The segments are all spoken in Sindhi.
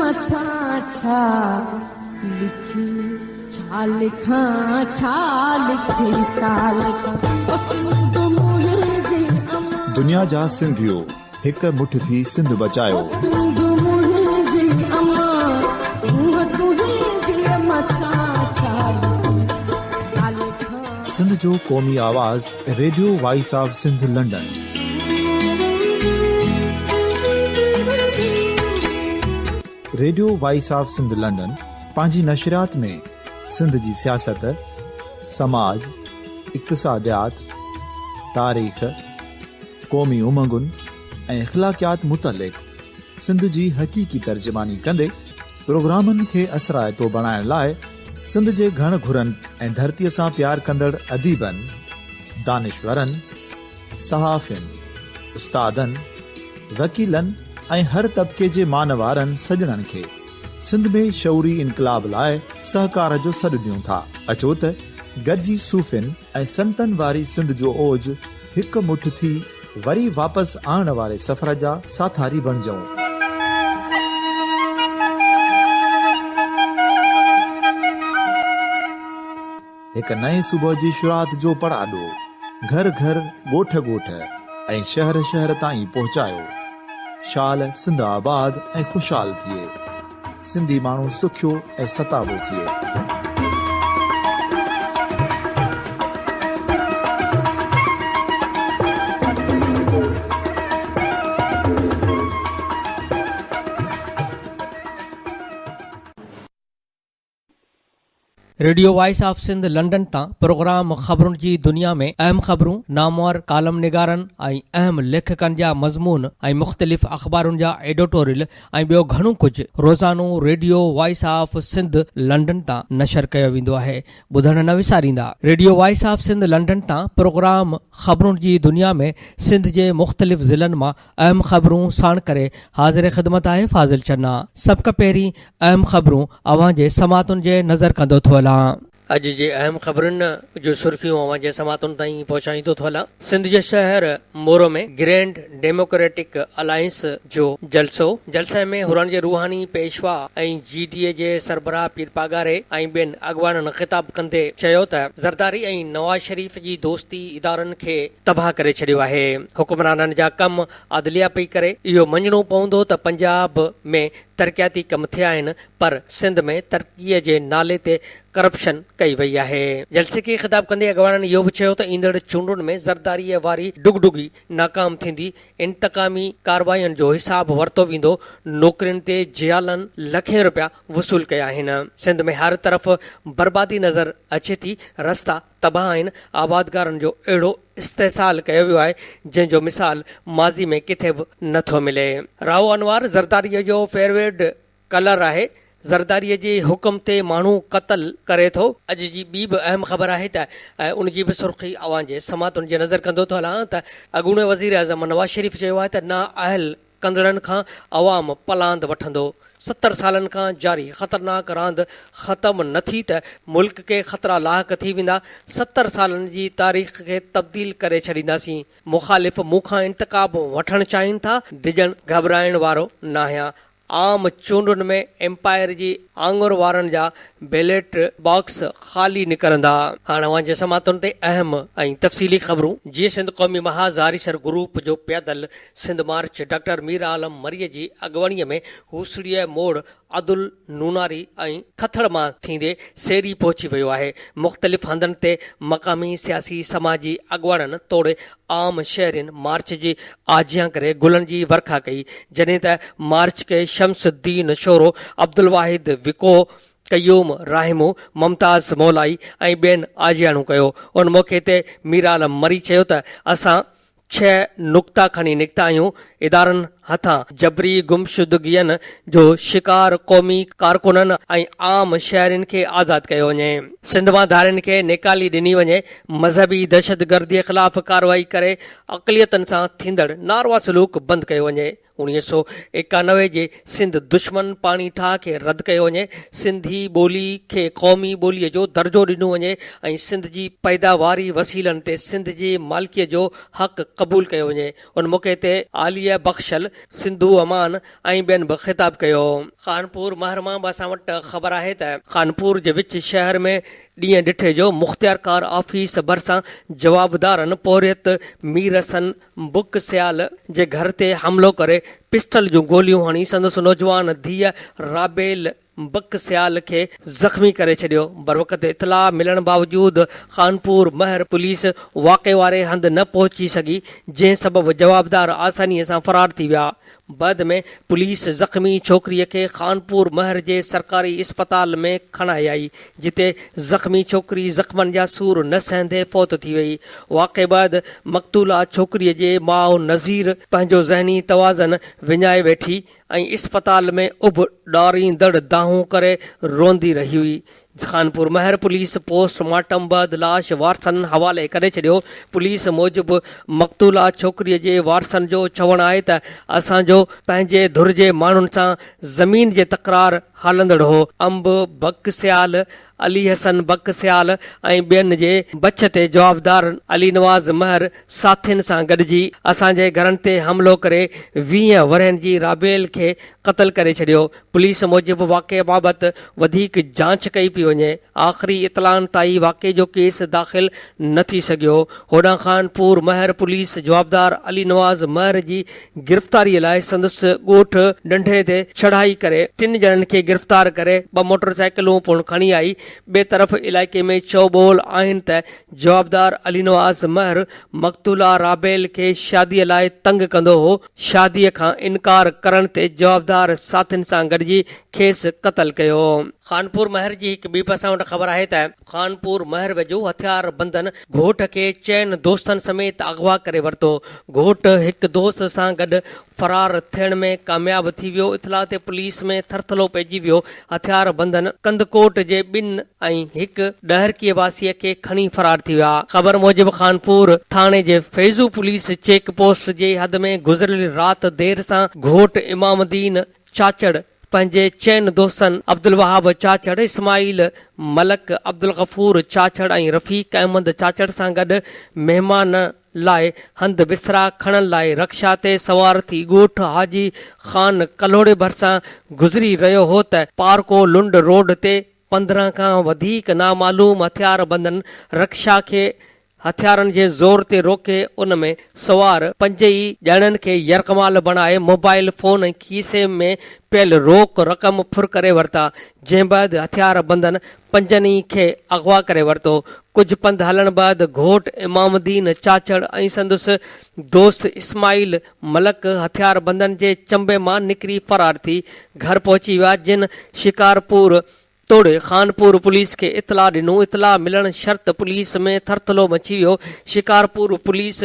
مٿان ڇا لکي ڇا لکان ڇا لکي ڇا لکان او سنڌ منهنجي امان. دنيا جا سنڌيو هڪ مٺ ٿي سنڌ بچايو. او سنڌ منهنجي امان سونهن تنهنجي مٿان ڇا لکي ڇا لکان. سنڌ جو قومي آواز radio voice of Sindh London. Radio voice of Sindh London پنهنجي نشريات ۾ سنڌ جي سياست، سماج، اقتصاديات، تاريخ، قومي امنگن ۽ اخلاقيات متعلق سنڌ جي حقيقي ترجماني ڪندي پروگرامن کي اثرائتو بڻائڻ لاء سنڌ جي گهڻ گهرن ۽ ڌرتيء سان پيار ڪندڙ اديبن، دانشورن، صحافين، استادن، وڪيلن ۽ هر طبقي جي مان وارن سڄڻن کي سنڌ ۾ شعوري انقلاب لاء سهڪار جو سڏ ڏيون ٿا. اچو ته گڏجي صوفين ۽ سنتن واري سنڌ جو اوج هڪ مٺ ٿي وري واپس آڻڻ واري سفر جا ساٿاري بڻجون. هڪ نئين صبح جي شروعات جو پڙاڏو گهر گهر، ڳوٺ ڳوٺ ۽ شهر شهر تائين پهچايو. شال سنڌ آباد ۽ خوشحال ٿئي. سنڌي ماڻهو سکيو ۽ ستابو ٿئي. Radio voice of Sindh London تان پروگرام خبرن جي دنيا ۾ اهم خبرون، نامور ڪالم نگارن ۽ اهم ليکڪن جا مضمون ۽ مختلف اخبارن جا ايڊوٽوريل ۽ ٻيو گهڻو ڪجهه روزانو radio voice of Sindh London تان نشر ڪيو ويندو آهي. ٻڌڻ نه وساريندا. Radio voice of Sindh London تان پروگرام خبرن جي دنيا ۾ سنڌ جي مختلف ضلعن مان اهم خبرون ساڻ ڪري حاضر خدمت آهي فاضل چنا سڀ کان پهرين اهم خبرون اوهان جي سماعتن جي نظر ڪندو ٿو هلان. اڄ جي اهم خبرن جون سرخيون اوهان جي سماعتن تائين پهچائيندو ٿو هلان. سنڌ جي شهر مورو ۾ گرينڊ ڊيموڪريٽڪ الائنس جو جلسو، جلسي ۾ حرن جي روحاني پيشوا ۽ جي ڊي اي جي سربراهه پير پاڳاري ۽ ٻين اڳواڻن خطاب ڪندي چيو ته زرداري ۽ نواز شريف جي دوستي ادارن کي تباهه ڪري ڇڏيو آهي، حڪمرانن جا ڪم عدليه پئي ڪري، اهو مڃڻو پوندو ته پنجاب ۾ ترقياتي ڪم ٿيا آهن پر سنڌ ۾ ترقي جي نالي تي ڪرپشن ڪئي وئي آهي. جلسي کي خطاب ڪندي اڳواڻن اهو به چيو ته ايندڙ چونڊن ۾ زرداري واري ڊگڊگي ناڪام ٿيندي، انتقامي ڪارروائين جو حساب ورتو ويندو، نوڪرين تي جيالن لکين رپيا وصول ڪيا آهن، سنڌ ۾ هر طرف بربادي نظر اچي ٿي، رستا تباهه آهن، آبادگارن جو اهڙو استحصال ڪيو ويو آهي، جنهن جو مثال ماضي ۾ ڪٿي به نه ٿو ملي. رائو انوار زرداريء جو فيوريٽ ڪلر آهي، زرداريء جي حڪم تي ماڻهو قتل ڪري ٿو. اڄ جي ٻي به اهم خبر آهي ته ان جي به سرخي اوهان جي سماعتن جي نظر ڪندو ٿو هلان ته اڳوڻي وزيراعظم نواز شريف چيو آهي ته نااهل ڪندڙن کان عوام پلاند وٺندو، 70 سالن کان جاري خطرناڪ راند ختم نه ٿي ته ملڪ کي خطرا لاحق ٿي ويندا، 70 سالن جي تاريخ کي تبديل ڪري ڇڏينداسين، مخالف مون کان انتقام وٺڻ چاهين ٿا، ڊڄڻ گهٻرائڻ وارو ناهيان، عام چونڊن ۾ ايمپائر جي آڱر وارن جا بيلٽ باڪس خالي نڪرندا. هاڻ اوهان جي سماعتن تي اهم ۽ تفصيلي خبرون. جيئي سنڌ قومي محاذ آريسر گروپ جو پيادل سنڌ مارچ ڊاڪٽر مير عالم مريء جي اڳواڻيء ۾ هوسڙيء موڙ عدل نوناري ۽ کٿڙ مان ٿيندي سيري پهچي ويو آهي. مختلف هنڌن تي مقامي سياسي سماجي اڳواڻن توڙي عام شهرين مارچ جي آجيان ڪري گلن جي ورکا ڪئي، جڏهن ته مارچ کي شمس الدين شورو، عبدالواحد وڪو، قيوم راهمون، ممتاز مولائي ۽ ٻين آجياڻو ڪيو. ان موقعي تي ميرعالم مري چيو ته اسان ڇهه نقطا کڻي نڪتا آهيون، ادارن هٿان جبري گمشدگين جو شڪار قومي ڪارڪنن ۽ عام شهرين کي آزاد ڪيو وڃي، سنڌ مان ڌارين کي نيڪالي ڏني وڃي، مذهبي دهشتگردي خلاف ڪارروائي ڪري اقليتن سان ٿيندڙ ناروا سلوڪ بند ڪيو وڃي. 1991 جي سنڌ دشمن پاڻي ٺاهه کي رد ڪيو وڃي، سنڌي ٻولي کي قومي ٻوليء جو درجو ڏنو وڃي ۽ سنڌ جي پيداواري وسيلن تي سنڌ جي مالڪيء جو حق قبول ڪيو وڃي. ان موقعي تي عاليه بخشل. سنڌو امان ۽ ٻين به خطاب ڪيو. خانپور مهر مان به اسان وٽ خبر آهي ته خانپور جي وچ شهر ۾ ڏينهن ڏٺي جو مختيارڪار آفيس ڀرسان جوابدارن پورهيت مير حسن بڪ سيال جي گهر تي حملو ڪري پسٽل جون گوليون هڻي سندس نوجوان ڌيء رابيل بڪ سيال کي زخمي ڪري ڇڏيو. بروقت اطلاع ملڻ باوجود خانپور مهر پوليس واقعي واري هنڌ نه پهچي سگهي، جنهن سبب جوابدار آساني سان فرار ٿي ويا. بعد ۾ پوليس زخمي ڇوڪريء کي خانپور مهر جي سرڪاري اسپتال ۾ کڻائي آئي، جتي زخمي ڇوڪري زخمن جا سور نه سهندي فوت ٿي وئي. واقعي بعد مقتوله ڇوڪريء جي ماء نذير پنهنجو ذهني توازن وڃائي ويٺي ۽ اسپتال ۾ اڀ ڏاريندڙ دانهون ڪري روئندي رهي هئي. خانپور مهر پوليس پوسٽ مارٽم بعد لاش وارثن حوالي ڪري ڇڏيو. پوليس موجب مقتوله ڇوڪريء جي وارثن جو چوڻ آهي ته اسان جو پنهنجي ڌر جي ماڻهن سان زمين جي تڪرار هلندڙ هو، انب بڪ سيال، علي حسن بڪ سيال ۽ ٻين جي بڇ تي جوابدار علي نواز مهر ساٿين سان گڏجي اسان جي گهرن تي حملو ڪري 20 ورهين جي رابيل کي قتل ڪري ڇڏيو. پوليس موجب واقعي بابت وڌيڪ جاچ ڪئي پئي وڃي، آخري اطلاعن تائين واقعي جو ڪيس داخل نه ٿي سگهيو. هوڏانهن خانپور مهر پوليس جوابدار علي نواز مهر جي گرفتاري لاء سندس ڳوٺ ڍنڍي تي چڙهائي ڪري ٽن ڄڻن کي گرفتار ڪري ٻه موٽر سائيڪلون پڻ کڻي آئي. ٻئي طرف علائقي ۾ چئو ٻول آهن ته جوابدار علي نواز مهر مقتوله رابيل کي شادي لاء تنگ ڪندو هو، شادي کان انڪار ڪرڻ تي جوابدار ساٿين سان گڏجي کيس قتل ڪيو. خانپور مهر جي هڪ ٻي پاسان وٽ خبر آهي ته خانپور مهر ويجهو هٿياربندن گهوٽ کي چئن دوستن سميت اغوا ڪري ورتو، گهوٽ هڪ دوست سان گڏ فرار ٿيڻ ۾ ڪامياب ٿي ويو، اطلاع تي پوليس ۾ ٿرٿلو پئجي ويو، هٿياربندن ڪنڌڪوٽ جي ٻن ۽ هڪ ڏهرڪي واسي کي کڻي فرار ٿي ويا. خبر موجب خانپور ٿاڻي جي فيضو پوليس چيڪ پوسٽ جي حد ۾ گذريل رات دير سان گهوٽ امام الدين چاچڙ پنهنجي چئن دوستن عبدالوهاب چاچڙ، اسماعيل ملڪ، عبدالغفور چاچڙ ۽ رفيق احمد چاچڙ سان گڏ مهمان لاء هنڌ بسرا کڻڻ لاء رڪشا تي سوار ٿي ڳوٺ حاجي خان ڪلهوڙي ڀرسان گذري رهيو هو ته پارڪو لنڊ روڊ تي 15 کان وڌيڪ نامعلوم هٿياربندن رڪشا کي هٿيارن جي زور تي روڪي ان ۾ سوار پنج ئي ڄڻن کي يرغمال بڻائي موبائل فون ۽ کيسي ۾ پيل روڪ رقم ڦر ڪري ورتا، جنهن بعد هٿياربندن پنجن ئي کي اغوا ڪري ورتو. ڪجهه پنڌ هلڻ بعد گهوٽ امام الدين چاچڙ ۽ سندس دوست اسماعيل ملڪ هٿياربندن جي چنبي مان نڪري فرار ٿي گهر پهچي ويا، جن شڪارپور توڙي خانپور پوليس کي اطلاع ڏنو، اطلاع ملڻ شرط پوليس ۾ ٿرٿلو مچي ويو، شڪارپور پوليس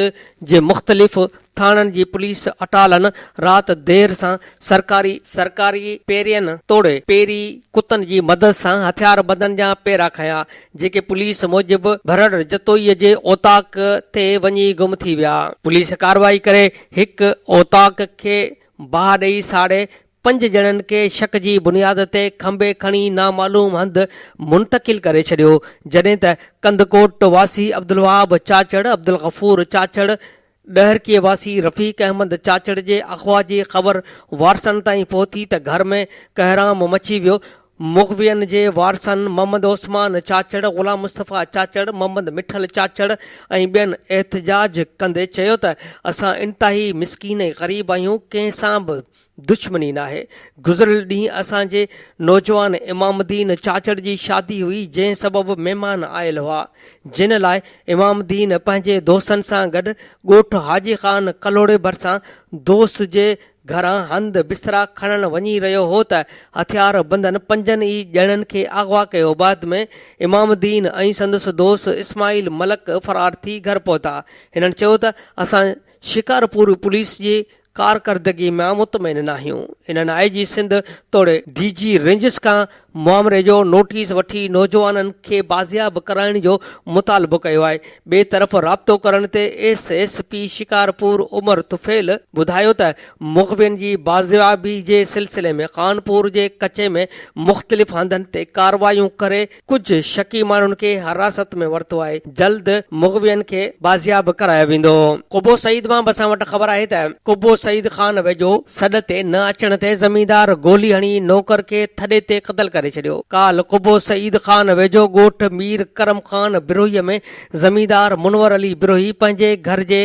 جي مختلف ٿاڻن جي پوليس اٽالن رات دير سان سرڪاري سرڪاري پيرين توڙي پيري ڪتن جي مدد سان هٿياربندن جا پيرا کنيا، جيڪي پوليس موجب ڀرڙ جتوئي جي اوطاق تي وڃي گم ٿي ويا. پوليس ڪارروائي ڪري هڪ اوطاق کي باهه ڏئي ساڙي پنج ڄڻن کي شڪ جي بنياد تي کنڀي کڻي نامعلوم هنڌ منتقل ڪري ڇڏيو، جڏهن ته ڪنڌڪوٽ واسي عبدالوهاب چاچڙ، عبدالغفور چاچڙ، ڏهرڪي واسي رفيق احمد چاچڙ جي اغوا جي خبر وارثن تائين پهتي ته گهر ۾ ڪهرام مچي ويو، مغوين جي وارثن محمد عثمان چاچڙ، غلام مصطفيٰ چاچڙ، محمد مٺل چاچڙ ۽ ٻين احتجاج ڪندي چيو ته اسان انتهائي مسڪين ۽ غريب آهيون، ڪنهن سان به دشمني ناهي، گذريل ڏينهن اسان جي نوجوان امام الدين چاچڙ جي شادي هئي، جنهن سبب مهمان آيل هئا، جن لاء امام الدين پنهنجي دوستن سان گڏ ڳوٺ حاجي خان ڪلهوڙي ڀرسان دوست جي گهران هنڌ بسترا کڻڻ وڃي رهيو هو ته هٿياربندن پنجن ئي ڄڻن کي اغوا ڪيو بعد ۾ امام الدين ۽ سندس دوست اسماعيل ملڪ فرار ٿي گهر پهتا هنن چيو ته اسان شڪارپور پوليس جي ڪارڪردگي مان مطمئن ناهيون. هنن آء جي سنڌ توڙي ڊي جي رينجرز کان مامري جو نوٽيس وٺي نوجوانن کي بازياب ڪرائڻ جو مطالبو ڪيو آهي. ٻئي طرف رابطو ڪرڻ تي S S P Shikarpur Umar Tufail ٻڌايو ته مغوين جي بازيابي جي سلسلي ۾ خانپور جي ڪچي ۾ مختلف هنڌن تي ڪارروايون ڪري ڪجهه شڪي ماڻهن کي حراست ۾ ورتو آهي، جلد مغوين کي بازياب ڪرايو ويندو. قبو سعيد مان به اسان وٽ خبر آهي ته قبو سعيد خان ويجهو سڏ تي نه اچڻ تي زميندار گولي هڻي نوڪر کي ٿڏي تي قتل ڪري ڇڏيو. ڪالهه قبو سعيد خان ويجهو ڳوٺ مير ڪرم خان بروهي ۾ زميندار منور علي بروهي پنهنجي گهر جي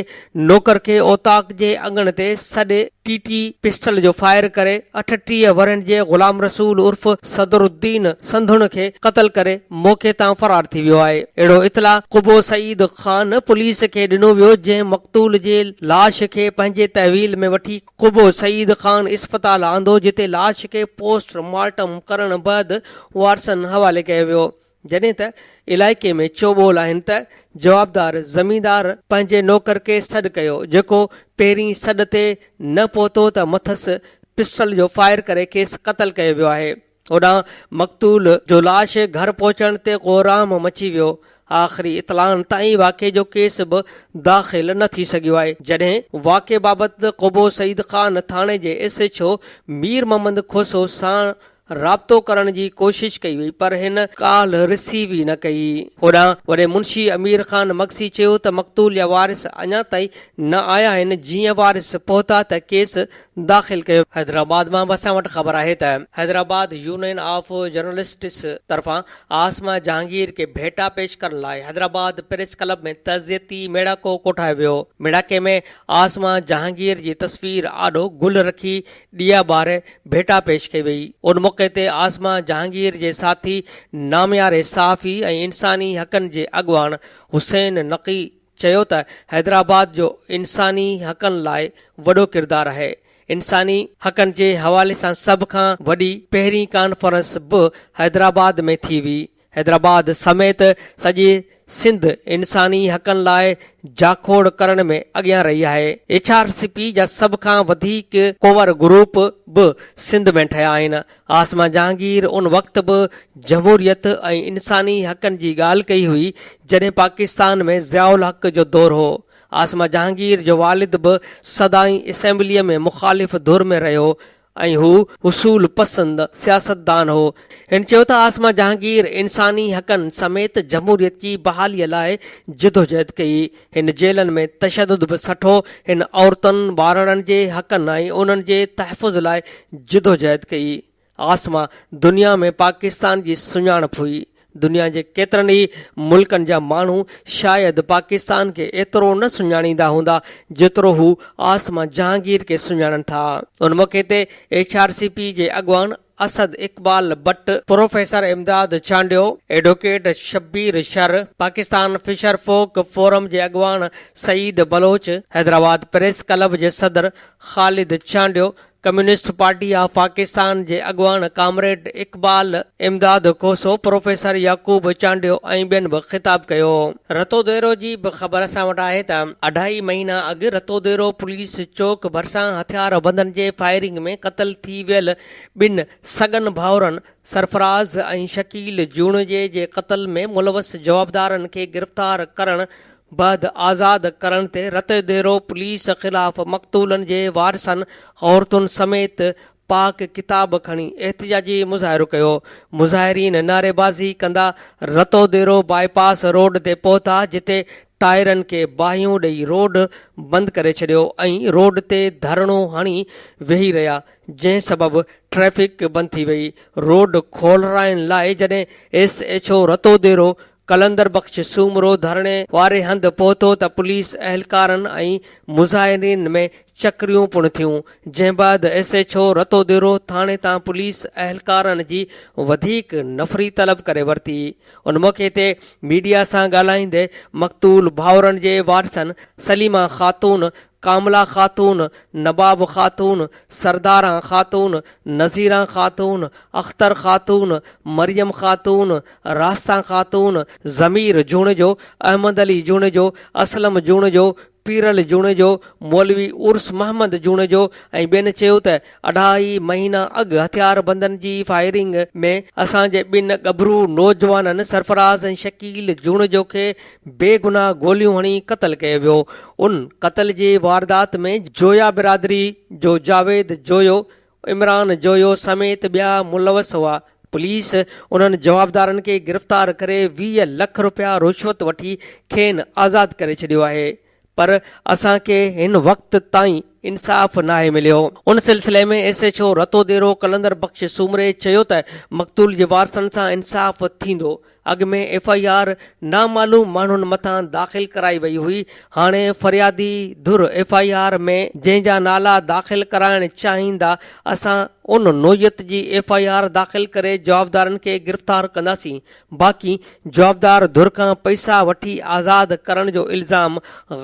نوڪر کي اوطاق جي اڱڻ تي سڏي ٽي ٽي پسٽل جو فائر ڪري 38 ورهين جي غلام رسول عرف صدرالدين سنڌڻ کي قتل ڪري موقعي تان فرار ٿي ويو آهي. اهڙو اطلاع قبو سعيد خان پوليس کي ڏنو ويو جنهن مقتول جي لاش کي پنهنجي تحويل ۾ وٺي قبو سعيد خان اسپتال آندو جتي لاش کي پوسٽ مارٽم ڪرڻ بعد وارثن حوالي ڪيو ويو. جڏهن ته علائقي ۾ چوٻول آهن ته جوابدار زميندار پنهنجي نوڪر کي سڏ ڪيو جيڪو پهرين سڏ تي نه پهتو ته مٿس پسٽل جو فائر ڪري کيس قتل ڪيو ويو آهي. هوڏانهن مقتول جو لاش گهر پهچڻ تي ڪوهرام مچي ويو. آخري اطلاعن تائين واقعي جو ڪيس به داخل نه ٿي سگهيو آهي. جڏهن واقعي بابت قبو سعيد خان ٿاڻي جي S H O Mir Muhammad Khoso سان رابطو ڪرڻ جي ڪوشش ڪئي وئي پر هن ڪال رسيو ئي نه ڪئي. هوڏانهن وڏي منشي امير خان مگسي چيو ته مقتول جا وارث اڃا تائين نه آيا آهن، جيئن وارث پهتا ته ڪيس داخل ڪيو. حيدرآباد مان به اسان وٽ خبر آهي ته حيدرآباد يونين آف جرنلسٽس طرفان عاصمه جهانگير کي ڀيٽا پيش ڪرڻ لاء حيدرآباد پريس ڪلب ۾ تعزيتي ميڙاڪو ڪوٺايو ويو. ميڙاڪي ۾ عاصمه جهانگير جي تصوير آڏو گل رکي ڏيئا ٻاري ڀيٽا پيش ڪئي وئي. ان موقعي تي عاصمه جهانگير جي ساٿي نامياري صحافي ۽ انساني حقن جي اڳواڻ حسين نقي چيو ته حيدرآباد جو انساني حقن لاء وڏو ڪردار آهي، انساني حقن جي حوالي سان سڀ کان وڏي پهرين ڪانفرنس به حيدرآباد ۾ ٿي هئي، حيدرآباد سميت سڄي سنڌ انساني حقن لاء جاکوڙ ڪرڻ ۾ اڳيان رهي آهي. ايڇ آر سي پي جا سڀ کان وڌيڪ ڪور گروپ به سنڌ ۾ ٺهيا آهن. عاصمه جهانگير ان وقت به جمهوريت ۽ انساني حقن جي ڳالهه ڪئي هئي جڏهن پاڪستان ۾ ضياء الحق جو دور هو. عاصمه جهانگير جو والد به سدائين اسيمبليء ۾ مخالف ڌر ۾ رهيو ۽ هو اصول پسند سياستدان هو. هن چيو ته عاصمه جهانگير انساني حقن سميت جمهوريت جي بحالي لاء جدوجهد ڪئي. هن جيلن ۾ تشدد به سٺو. هن عورتن، ٻارڙن جي حقن ۽ انهن جي تحفظ لاء جدوجهد ڪئي. عاصمه دنيا ۾ پاڪستان جي سڃاڻپ هئي. دنيا جي ڪيترن ئي ملڪن جا ماڻهو شايد پاڪستان کي ايترو نه سڃاڻيندا هوندا جيترو هو عاصمه جهانگير کي سڃاڻن ٿا. ان موقعي تي ايڇ آر سي پي جي اڳواڻ Asad Iqbal Butt, professor Imdad Chandio, advocate Shabbir Shar, Pakistan fisher folk forum جي اڳواڻ سعيد بلوچ، حيدرآباد پريس ڪلب جي صدر Khalid Chandio, communist party of Pakistan جي اڳواڻ ڪامريڊ اقبال امداد کوسو، پروفيسر يعقوب چانڊيو ۽ ٻين به خطاب ڪيو. رتوديرو جي به خبر اسان وٽ آهي ته اڍائي مهينا اڳ رتوديرو پوليس چوڪ ڀرسان هٿياربندن جي فائرنگ ۾ قتل ٿي ويل ٻن سڳن ڀائرن سرفراز ۽ شڪيل جوڻيجي جي قتل ۾ ملوث جوابدارن کي گرفتار ڪرڻ بعد آزاد ڪرڻ تي رتيديرو پوليس خلاف مقتولن جي وارثن عورتن سميت پاڪ ڪتاب کڻي احتجاجي مظاهرو ڪيو. مظاهرين نعريبازي ڪندا رتوديرو باء پاس روڊ تي پهتا جتي ٽائرن کي باهيون ڏئي روڊ بند ڪري ڇڏيو ۽ روڊ تي ڌرڻو هڻي ويهي رهيا جنهن سبب ٽريفڪ بند ٿي وئي. روڊ کولرائڻ لاء جڏهن S H O Ratodero Qalandar Bakhsh Soomro ڌرڻي واري هنڌ پهتو ته پوليس اهلڪارن ۽ مظاهرين ۾ چڪريون پڻ ٿيون، جنهن بعد ايس ايڇ او رتوديرو ٿاڻي تان پوليس اهلڪارن جي وڌيڪ نفري طلب ڪري ورتي. ان موقعي تي ميڊيا سان ڳالهائيندي مقتول ڀائرن جي وارثن سليمه خاتون، ڪاملا خاتون، نباب خاتون، سرداران خاتون، نظيران خاتون، اختر خاتون، مريم خاتون، راستان خاتون، ضمير جوڻيجو، احمد علي جوڻيجو، اسلم جوڻيجو، پيرل جوڻيجو، مولوي عرس محمد جوڻيجو ۽ ٻين چيو ته اڍائي مهينا اڳ هٿياربندن جي فائرنگ ۾ اسان جي ٻن ڳڀرو نوجوانن سرفراز ۽ شڪيل جوڻيجو کي بيگناهه گوليون هڻي قتل ڪيو ويو، ان قتل جي واردات ۾ جويا برادري جو جاويد جويو، عمران جويو سميت ٻيا ملوث هئا، پوليس انهن جوابدارن کي گرفتار ڪري 20 لک رپيا رشوت وٺي کين آزاد ڪري ڇڏيو آهي پر اسان کي هن وقت تائين انصاف ناهي مليو. ان سلسلي ۾ S H O Ratodero Qalandar Bakhsh Soomro چيو ته مقتول جي وارثن سان انصاف ٿيندو، اڳ ۾ ايف I R نامعلوم ماڻهن مٿان داخل ڪرائي وئي هئي، هاڻي فريادي ڌر ايف I R ۾ جنهن جا نالا داخل ڪرائڻ چاهيندا اسان ان نوعيت جي ايف I R داخل ڪري جوابدارن کي گرفتار ڪنداسين، باقي جوابدار ڌر کان پئسا وٺي آزاد ڪرڻ جو الزام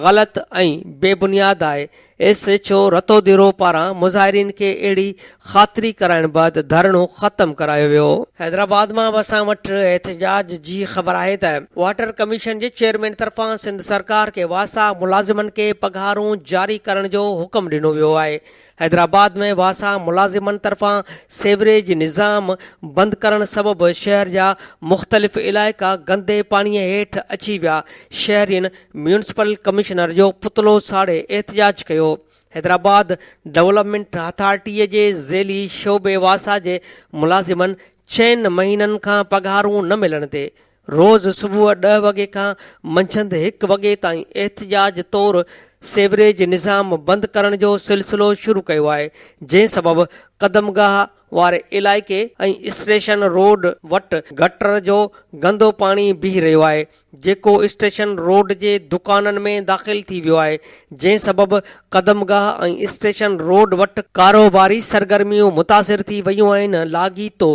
غلط ۽ بي بنياد آهي، ايس ايڇ او رتوديرو پاران مظاهرين کي اهڙي خاطري ڪرائڻ بعد ڌرڻو ختم ڪرايو ويو. حيدرآباد مان به اسان وٽ احتجاج جي خبر آهي ته واٽر ڪميشن جي چيئرمين طرفان سنڌ سرڪار کي واسا ملازمن کي پگهارون جاري ڪرڻ جو حڪم ڏنو ويو آهي. حيدرآباد ۾ واسا ملازمن طرفان سيوريج نظام بند ڪرڻ سبب شهر جا مختلف علائقا گندي پاڻي هيٺ اچي ويا، شهرين ميونسپل ڪمشنر جو پتلو ساڙي احتجاج ڪيو. حيدرآباد ڊولپمينٽ اٿارٽيء جي ذيلي شعبي واسا جي ملازمن چئن مهينن کان پگهارون نه ملڻ تي روز صبح ڏهه وڳي کان منجهند هڪ وڳي تائين احتجاج طور سيوريج نظام بند ڪرڻ جو سلسلو شروع ڪيو آهي جنهن سبب قدمگاهه واري علائقي ۽ اسٽيشن روڊ وٽ گٽر جو گندو پاڻي بيهي رهيو آهي جيڪو اسٽيشن روڊ جي دڪانن ۾ داخل ٿي ويو آهي جنهن سبب قدمگاهه ۽ اسٽيشن روڊ وٽ ڪاروباري سرگرميون متاثر ٿي ويون آهن لاڳيتو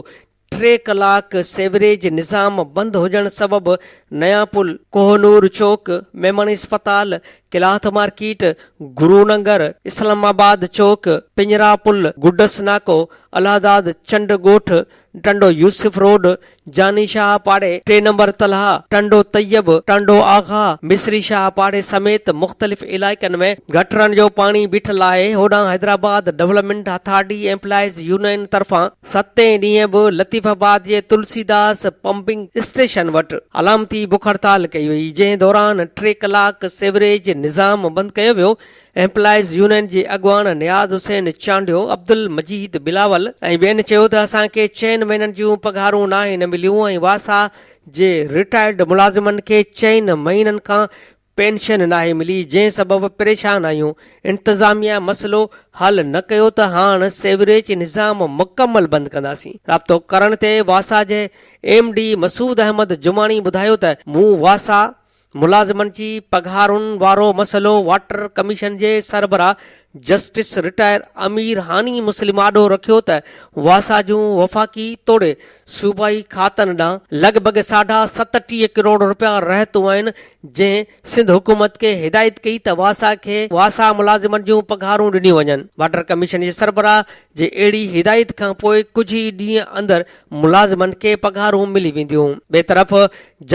ٽي ڪلاڪ سيوريج نظام بند هجڻ سبب نيا پل، ڪوهنور چوڪ، ميمڻ اسپتال، ڪلاٿ مارڪيٽ، گروننگر، اسلام آباد چوڪ، پڃرا پل، گڊس ناڪو، الهداد چنڊ ڳوٺ، ٽنڊو يوسف روڊ، جاني شاهه پاڙي، ٽي نمبر تلاء، ٽنڊو طيب، ٽنڊو آغا، مصري شاهه پاڙي سميت مختلف علائقن ۾ گٽرن جو پاڻي بيٺل آهي، هوڏانهن Hyderabad development authority employees union طرفان ستين ڏينهن به لطيف آباد جي تلسي داس پمپنگ اسٽيشن وٽ علامتي بک هڙتال ڪئي وئي، جنهن دوران ٽي ڪلاڪ سيوريج نظام بند ڪيو ويو، ايمپلائيز يونين جي اڳواڻ نياز حسين چانڊيو، عبدالمجيد بلاول ۽ ٻين چيو ته اسان کي چئن مهينن جون پگهارون ناهن مليون ۽ واسا جي رٽائرڊ ملازمن کي چئن مهينن کان پينشن ناهي ملي جنهن سبب پريشان آهيون، انتظاميا مسئلو حل نه ڪيو ته هاڻ سيوريج نظام مڪمل بند ڪنداسين. رابطو ڪرڻ تي واسا جي ايم ڊي مسعود احمد جماڻي ٻڌايو ته مون واسا ملازمن جي پگهارن وارو مسئلو واٽر ڪميشن جي سربراهه جسٽس رٽائر امير هاني مسلم آڏو رکيو ته واسا جون وفاقي توڙي صوبائي کاتن ڏانهن لڳ ڀڳ ساڍا 37 ڪروڙ رپيا رهتون آهن جنهن سنڌ حڪومت کي هدايت ڪئي ته واسا کي واسا ملازمن جون پگهارون ڏنيون وڃن. واٽر ڪميشن جي سربراهه جي اهڙي هدايت کانپوء ڪجهه ئي ڏينهن اندر ملازمن کي پگهارون ملي وينديون. ٻئي طرف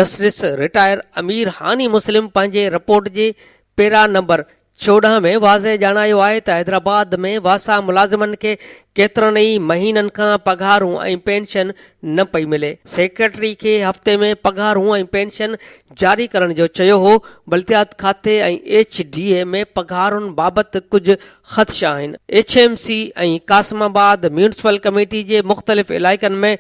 جسٽس رٽائر امير هاني مسلم پنهنجي رپورٽ جي پيرا نمبر 14 ۾ واضح ڄاڻايو آهي ته حيدرآباد ۾ واسا ملازمن کي ڪيترن ئي مهينن کان پگهارون ۽ پينشن نه پئي ملي، سيڪريٽري کي هفتي ۾ پگهارون ۽ پينشن جاري ڪرڻ جو چيو هو، بلديات کاتي ۽ ايڇ ڊي اي ۾ پگهارن بابت ڪجهه خدشا آهن. H M C ۽ Qasimabad municipal committee جي مختلف علائقن ۾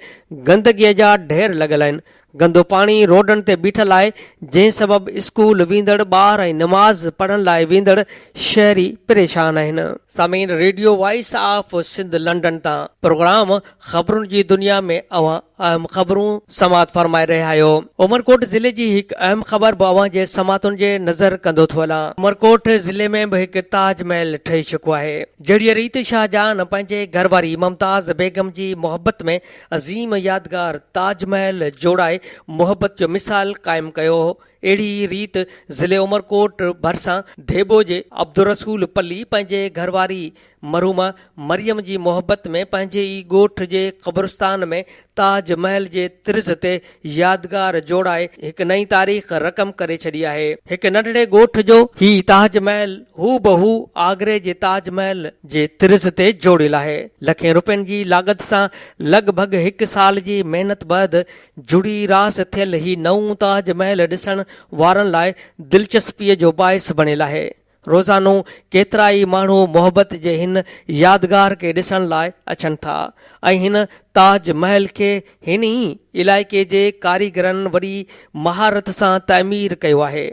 گندگي جا ڍير لڳل آهن، گندو پاڻي روڊن تي بيٺل آهي، جنهن سبب اسڪول ويندڙ ٻار ۽ نماز پڙهڻ لاء ويندڙ شهري پريشان آهن. سامعين radio voice of Sindh London تان پروگرام خبرن جي دنيا ۾ اوهان اهم خبرون سماعت فرمائي رهيا آهيو. عمرڪوٽ ضلعي جي هڪ اهم خبر به اوهان جي سماعتن جي نظر ڪندو ٿو هلان. عمرڪوٽ ضلعي ۾ به هڪ تاج محل ٺهي چڪو آهي. جهڙيء ريت شاهجهان پنهنجي گهرواري ممتاز بيگم جي محبت ۾ عظيم يادگار تاج محل جوڙائي محبت جو مثال قائم ڪيو هو، اهڙي ئي ريت ضلعي عمرڪوٽ ڀرسان ڌيٻو جي عبدالرسول پلي پنهنجي گهرواري مرحومه مريم جي محبت ۾ پنهنجي ئي ڳوٺ جي قبرستان ۾ تاج محل جي طرز تي يادگار جوڙائي هڪ نئين تاريخ رقم ڪري ڇڏي آهي. هڪ ننڍڙي ڳوٺ جو هي تاج محل هو بهو آگري جي تاج محل جي طرز تي جوڙيل آهي. لکين روپين جي لاڳت سان لڳ ڀڳ هڪ سال جي محنت بعد جڙي راس ٿيل هي نئون تاج محل ڏسڻ وارن لاء دلچسپيء جو باعث بڻيل آهي. روزانو ڪيترائي ماڻهو محبت جي هن يادگار کي ڏسڻ لاء اچن ٿا ۽ هن تاج محل کي هن ئي علائقي جي ڪاريگرن وڏي مهارت سان تعمير ڪيو آهي.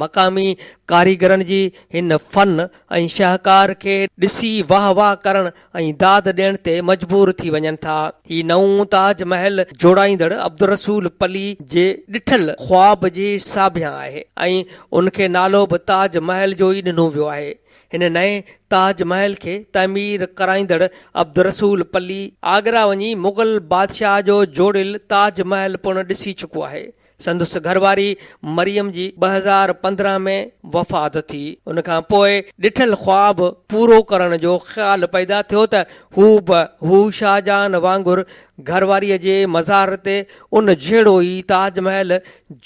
مقامي ڪاريگرن جي هن فن ۽ شاهڪار کي ڏسي واهه واهه ڪرڻ ۽ داد ڏيڻ تي مجبور ٿي وڃن ٿا. هي نئون تاج محل جوڙائيندڙ عبدالرسول پلي جي ڏٺل خواب جي ساڀيان آهي ۽ ان کي نالو به تاج محل جو ئي ڏنو ويو آهي. هن نئين تاج محل کي تعمير ڪرائيندڙ عبدالرسول پلي آگرا وڃي مغل بادشاهه جو جوڙيل تاج محل پڻ ڏسي چڪو آهي. سندس گهرواري مريم جي 2015 ۾ وفات ٿي. ان کان پوء ڏٺل خواب پورو ڪرڻ جو خيال پيدا ٿيو ته هو به هو شاهجهان وانگر گهرواريء جي مزار تي ان جهڙو ئي تاج محل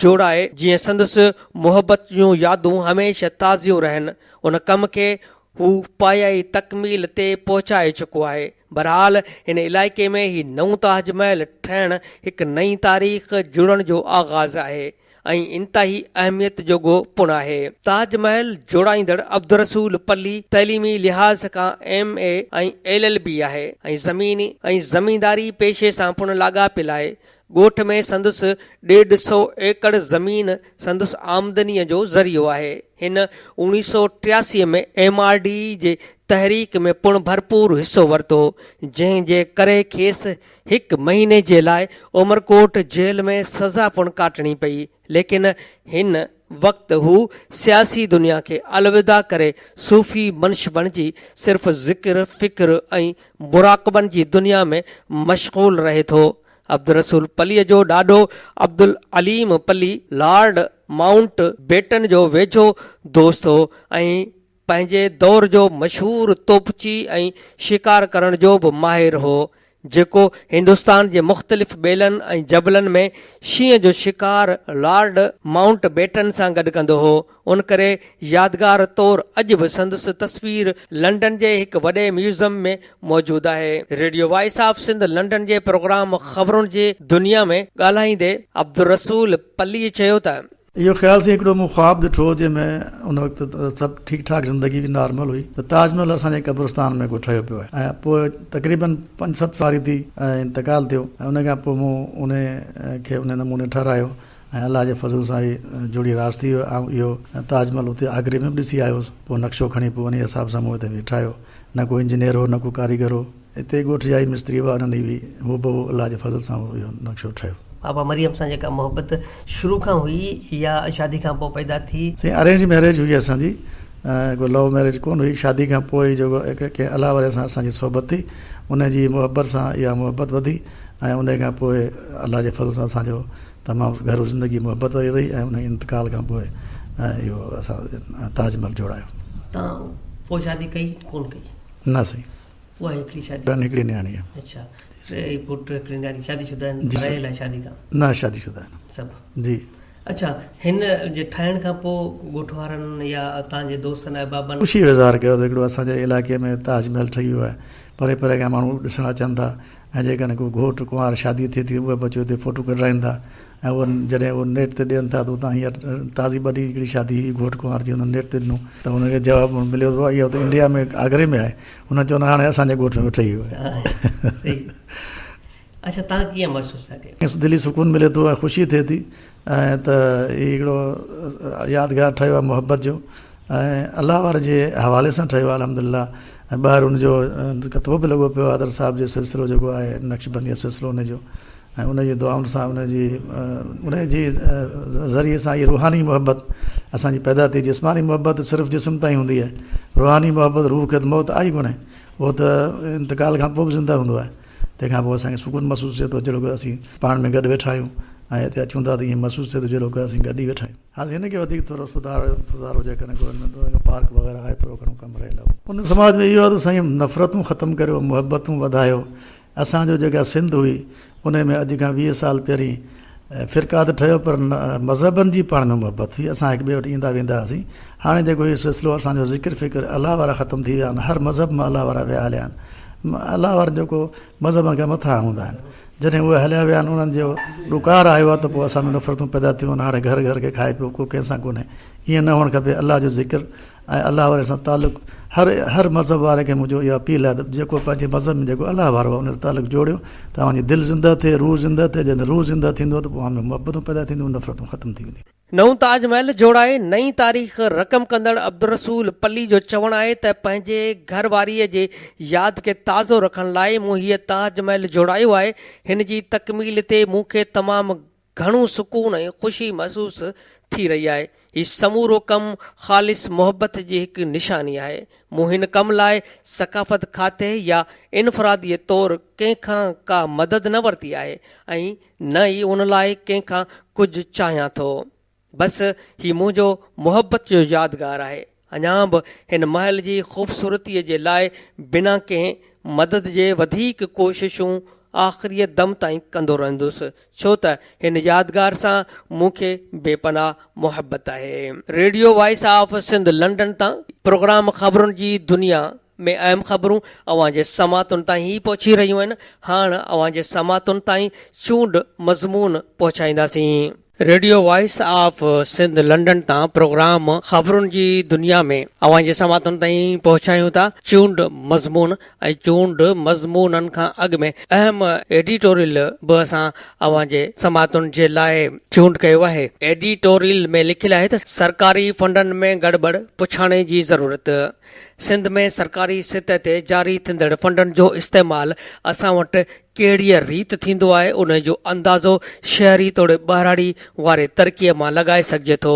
جوڙائي جيئن سندس محبت جون يادون هميشه تازيون رهن. ان ڪم کي هو پايائي تڪميل تي پهچائي چڪو آهي. بهرحال هن علائقي ۾ هي نئون تاج محل ٺهڻ هڪ نئين تاريخ جڙڻ جو آغاز آهي ۽ انتهائي اهميت جوڳو پڻ آهي. تاج محل جوڙائيندڙ عبدالرسول پلي تعليمي لحاظ کان M A ۽ L L B آهي ۽ زمين ۽ زمينداري پيشي سان پڻ لاڳاپيل آهي. ڳوٺ ۾ سندس ڏيڍ سئو ايڪڙ زمين سندس آمدنيء جو ذريعو آهي. هن اوڻيهه سئو 83 ۾ ايم آر ڊي جي تحريڪ ۾ پڻ ڀرپور حصو ورتو، جنهن جي ڪري کيس هڪ مهيني جي لاء عمرڪوٽ جيل ۾ سزا پڻ ڪاٽڻي پئي. ليڪن هن وقت هو سياسي دنيا کي الوداع ڪري صوفي منش بڻجي صرف ذڪر، فڪر ۽ مراقبن جي دنيا ۾ مشغول رهي ٿو. عبدالرسول پليء جو ڏاڏو عبدالعليم پلي لارڊ مائونٽ بيٽن جو ويجهو دوست هو ۽ پنهنجي دور جو مشهور توپچي ۽ شڪار ڪرڻ جو به ماهر هو، جيڪو هندستان جي مختلف ٻيلن ۽ جبلن ۾ شينهن جو شڪار لارڊ مائونٽ بيٽن سان گڏ ڪندو هو. ان ڪري يادگار طور اڄ به سندس تصوير لنڊن جي هڪ وڏي ميوزم ۾ موجود آهي. Radio voice of Sindh London جي پروگرام خبرن جي دنيا ۾ ڳالهائيندي عبدالرسول پليء چيو ته. اهو خيال سائين هڪڙو مون خواب ڏٺو هو جنهن ۾ ان وقت سڀ ٺيڪ ٺاڪ زندگي به نارمل هئي ته تاج محل اسان جي قبرستان ۾ ڪو ٺهيو پيو آهي ۽ پوء تقريبن پنج ست سال ٿي ۽ انتقال ٿيو ۽ ان کان پوء مون ان کي ان نموني ٺهرايو ۽ الله جي فضل سان هي جڙي راس ٿي ويو. آئون اهو تاج محل اتي آگري ۾ به ڏسي آيو هوس. پوء نقشو کڻي پوء انهيء حساب سان مون هتي به ٺاهيو. نه ڪو انجنيئر هو نه ڪو ڪاريگر هو. اتي ڳوٺ جا ئي مستري هئا انهن ئي هوبهو الله جي فضل سان اهو نقشو ٺهيو. بابا مريم سان جيڪا محبت شروع کان هئي يا شادي کان پوء پيدا ٿي؟ سائين ارينج ميريج هئي اسان جي ڪو لو ميريج ڪونه هئي. شادي کان پوء ئي جيڪو ڪنهن الله واري سان اسان جي صحبت ٿي ان جي محبت سان اها محبت وڌي ۽ انهي کان پوء الله جي فضل سان اسان جو تمام گهرو زندگي محبت واري رهي ۽ انهي انتقال کان پوء اهو اسان تاج محل جوڙايو. تان پوء شادي ڪئي ڪون ڪئي؟ نه سائين. اها هڪڙي شادي. هڪڙي نياڻي آهي. اڇا ٽي پٽ هڪڙي نياڻي شادي شده آهن؟ جي رهيل آهي شادي کان؟ نه شادي شده آهن. سڀ. جي. اڇا هن جي ٺاهڻ کان پوء ڳوٺ وارن يا تان جي دوستن احبابن. خوشي جو اظهار ڪيو ته هڪڙو اسان جي علائقي ۾ تاج محل ٺهي ويو آهي پري پري کان ماڻهو ڏسڻ اچن ٿا ۽ جيڪڏهن ڪو گهوٽ ڪنوار شادي ٿئي ٿي اهي به اچي اتي فوٽو ڪڍرائين ٿا ۽ اهو جڏهن اهو نيٽ تي ڏين ٿا ته اتان هينئر تازي ٻه ڏينهن هڪڙي شادي هئي گهوٽ ڪنوار جي انهن نيٽ تي ڏنو ته انهن کي جواب مليو ته اهو ته انڊيا ۾ آگري ۾ آهي انهن چيو نه هاڻي اسان جي ڳوٺ ۾ به ٺهي ويو آهي. اڇا توهان ڪيئن محسوس ٿا ڪيو؟ دلي سڪون ملي ٿو ۽ خوشي ٿئي ٿي ۽ ته هي هڪڙو يادگار ٺهيو آهي محبت جو ۽ الله واري جي حوالي سان ٺهيو آهي الحمدلله ۽ ٻاهر ان جو ڪتبو به لڳو پيو آهي حضرت صاحب جو سلسلو جيڪو آهي نقشبندي سلسلو ان جو ۽ ان جي دعائن سان ان جي ان جي ذريعي سان هي روحاني محبت اسان جي پيدا ٿي. جسماني محبت صرف جسم تائين هوندي آهي، روحاني محبت روح کي ته موت آئي ڪونهي، اهو ته انتقال کان پوء به زنده هوندو آهي. تنهن کان پوء اسان کي سڪون محسوس ٿئي ٿو جهڙوڪ اسين پاڻ ۾ گڏ ويٺا آهيون ۽ هتي اچون ٿا ته ائين محسوس ٿئي ٿو جهڙوڪ اسين گڏ ئي ويٺا آهيون. هاڻ هن کي وڌيڪ ٿورو سڌارو سڌارو جيڪڏهن ڪو هن ۾ پارڪ وغيره آهي ٿورو گهڻو ڪم رهيل آهي. ان سماج ۾ اهو آهي ته سائين نفرتون ختم ڪريو محبتون وڌايو اسان جو جيڪا سنڌ هئي ان ۾ اڄ کان 20 سال پهرين فرقا ته ٺهيو پر مذهبن جي پاڻ ۾ محبت هئي اسان هڪ ٻئي وٽ ايندا ويندا هئاسين هاڻي جيڪو هي سلسلو اسان جو ذڪر فڪر الله وارا ختم ٿي ويا آهن هر مذهب مان الله وارا ويا هليا آهن الله وارن جيڪو مذهبن کان مٿان هوندا آهن جڏهن اهي هليا ويا آهن انهن جو ڏڪار آيو آهي ته پوء اسان ۾ نفرتون پيدا ٿيون آهن هاڻي گهر گهر کي کائي پيو ڪو ڪنهن سان ڪونهي ائين نه هئڻ کپي الله جو ذڪر ۽ الله واري سان تعلق هر هر مذهب واري کي منهنجو اها اپيل آهي ته جيڪو پنهنجي مذهب ۾ جيڪو الله وارو آهي ان سان تعلق جوڙيو ته اوهان جي دل زنده ٿئي روح زنده ٿئي جڏهن روح زنده ٿيندو ته پوء اوهان ۾ محبتون پيدا ٿينديون نفرتون ختم ٿي وينديون. نئون تاج محل جوڙائي نئين تاريخ رقم ڪندڙ عبدالرسول پلي جو چوڻ آهي ته پنهنجي گهر واريء جي ياد کي تازو رکڻ لاء مون هيء تاج محل جوڙايو آهي، هن جي تڪميل تي مون کي تمام گهڻو سڪون ۽ خوشي محسوس ٿي رهي آهي. هي سمورو ڪم خالص محبت جي هڪ نشاني آهي. مون هن ڪم لاء ثقافت کاتي يا انفرادي طور ڪنهن کان ڪا مدد نه ورتي آهي ۽ نه ئي ان لاء ڪنهن کان ڪجهه چاهيان ٿو. بس هي منهنجو محبت جو يادگار آهي. اڃا به هن محل جي خوبصورتيء جي لاء بنا ڪنهن مدد جي وڌيڪ ڪوششون آخريء دم تائين ڪندو رهندس، ڇو ته هن يادگار سان مون کي بي پناهه محبت آهي. Radio voice of Sindh London تان پروگرام خبرن جي دنيا ۾ اهم خبرون اوهان جي سماعتن تائين ئي پهچي رهيون آهن، هاڻ اوهان جي سماعتن تائين چونڊ مضمون پهچائينداسين. Radio voice of Sindh London تان پروگرام خبرن جي دنيا ۾ اوهان جي سماعتن تائين پهچايون ٿا چونڊ مضمون ۽ چونڊ مضمونن کان اڳ ۾ اهم ايڊيٽوريل به اسان اوهان جي سماعتن جي لاء چونڊ ڪيو آهي. ايڊيٽوريل ۾ لکيل آهي ته سرڪاري فنڊن ۾ گڙٻڙ پڇاڻي جي ضرورت. سنڌ ۾ سرڪاري سطح تي جاري ٿيندڙ فنڊن جو استعمال اسان وٽ ڪهڙيء ريت ٿيندو آهي ان جو اندازو شهري توڙي ٻهراڙي واري ترقيء مان لڳائي سگهجي ٿو.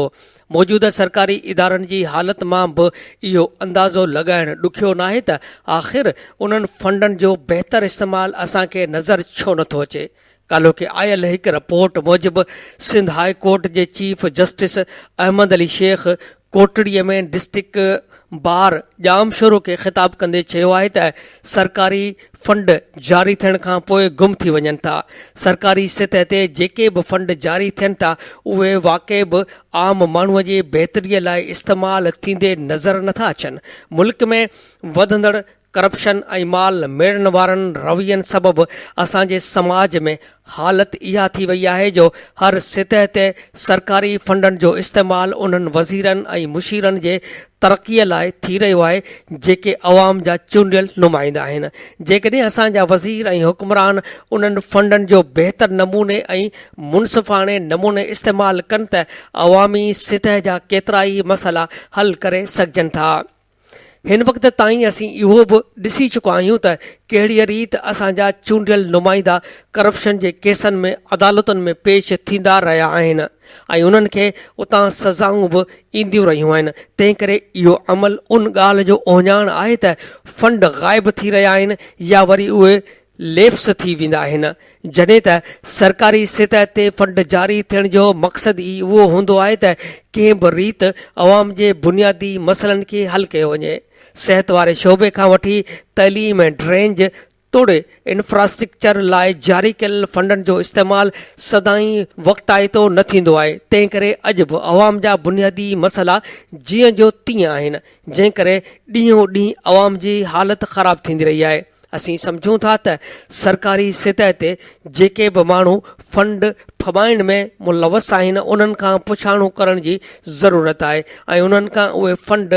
موجوده سرڪاري ادارن جي حالت مان به اهو اندازو لڳائڻ ڏکيو ناهي ته آخر انهن فنڊن جو بهتر استعمال اسان کي نظر ڇو نٿو اچي. ڪالهوڪي آيل هڪ رپورٽ موجب سنڌ هاء ڪورٽ جي chief justice Ahmed Ali Shaikh Kotri ۾ district bar Jamshoro کي خطاب ڪندي چيو آهي ته سرڪاري فنڊ جاري ٿيڻ کان پوء گم ٿي وڃن ٿا، سرڪاري سطح تي جيڪي به فنڊ جاري ٿين ٿا اهي واقعي به عام ماڻهو جي بهتري لاء استعمال ٿيندي نظر نٿا اچن، ملڪ ۾ وڌندڙ ڪرپشن ۽ مال ميڙڻ وارن روين سبب اسان جي سماج ۾ حالت اها ٿي وئي آهي جو هر سطح تي سرڪاري فنڊن جو استعمال انهن وزيرن ۽ مشيرن جي ترقي لاء ٿي رهيو آهي جيڪي عوام جا چونڊيل نمائندا آهن. جيڪڏهن اسان جا وزير ۽ حڪمران انهن فنڊن جو بهتر نموني ۽ منصفاڻي نموني استعمال ڪن ته عوامي سطح جا ڪيترائي مسئلا حل ڪري سگهجن ٿا. هن وقت تائين اسين اهو به ڏسي چڪا آهيون ته ڪهڙيء ريت اسان جا چونڊيل نمائندا ڪرپشن جي ڪيسن ۾ عدالتن ۾ پيش ٿيندا رهيا آهن ۽ انهن کي اتان سزائون به اينديون رهيون آهن تنهنڪري اهو عمل ان ڳالهه جو اهڃاڻ آهي ته فنڊ غائب ٿي رهيا آهن يا وري اهي ليپس ٿي ويندا آهن، جڏهن ته سرڪاري سطح تي فنڊ جاري ٿيڻ جو مقصد ئي اهو هوندو آهي ته ڪنهن به ريت عوام جي بنيادي مسئلن کي حل ڪيو وڃي. صحت واري شعبي کان وٺي تعليم ۽ ڊرينج توڙي انفراسٽرڪچر لاء جاري ڪيل فنڊن جو استعمال سدائين وقتائتو نه ٿيندو آهي، تنهن ڪري اڄ به عوام جا بنيادي مسئلا جيئن جو تيئن آهن، جنهن ڪري ڏينهون ڏينهن عوام جي حالت خراب ٿيندي رهي آهي. اسين سمجهون ٿا ته سرڪاري سطح تي جيڪي به ماڻهو فنڊ ڦٻائڻ ۾ ملوث آهن انهن کان پڇاڻو ڪرڻ جي ضرورت آهي ۽ انهن کان اهي فنڊ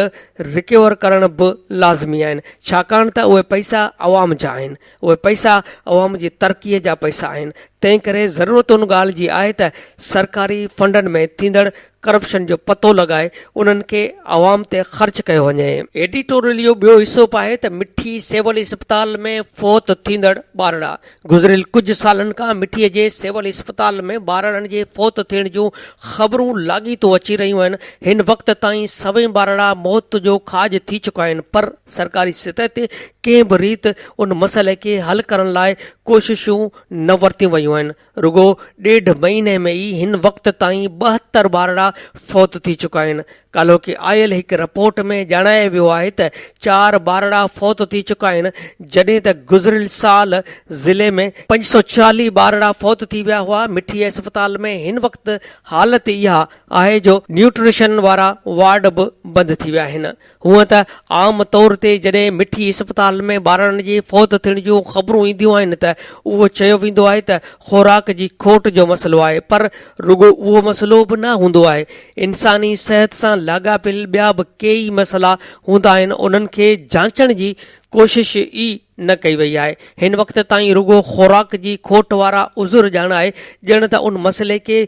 رڪيور ڪرڻ به لازمي آهن ڇاڪاڻ ته اهي پئسا عوام جا آهن اهي پئسا عوام جي ترقي جا پئسا آهن تنهن ڪري ضرورت ان ڳالهه جي آهي ته سرڪاري فنڊن ۾ ٿيندڙ ڪرپشن جو پتو لڳائي انهن کي عوام تي خرچ ڪيو وڃي. ايڊيٽوريل جو ٻيو حصو به آهي ته مٺي سول اسپتال ۾ فوت ٿيندڙ ٻارڙا گذريل ڪجهه سالن کان مٺي جي سول اسپتال ۾ ٻارڙن جي فوت ٿيڻ جون خبرون لاڳيتو اچي رهيون آهن، هن وقت تائين سوين ٻارڙا موت جو کاڄ ٿي چڪا آهن پر سرڪاري سطح تي ڪنهن به ريت ان مسئلي کي حل ڪرڻ لاء ڪوششون نه ورتيون ويون آهن، رڳو ڏيڍ مهيني ۾ ئي هن وقت تائين 72 ٻارڙا فوت ٿي چڪا آهن. ڪالهوڪي آيل هڪ رپورٽ ۾ ڄاڻايو ويو آهي ته چار ٻارڙا فوت ٿي چڪا آهن جڏهن ته گذريل سال ضلعي ۾ 540 ٻارڙا فوت ٿي ويا هئا. مٺي اسپتال ۾ هن وقت حالت اها آهي جو نيوٽريشن وارا وارڊ به بند ٿي ويا آهن. هونء ته عام طور تي جڏهن مٺي اسپتال ۾ ٻارڙن جي فوت ٿيڻ جون خبرون اينديون آهن ته اهو چيو ويندو آهي ته خوراڪ جي کوٽ جو مسئلو آهي پر رڳو اهو مسئلو به نه هوندو آهي انساني صحت سان لاڳاپيل ٻيا به ڪيئي مسئلا هوندا آهن انهن کي جانچڻ جي ڪوشش ئي نه ڪئي وئي آهي هن وقت تائين رڳو خوراڪ جي کوٽ وارا عذر ڄاڻائي ڄڻ ته ان مسئلي کي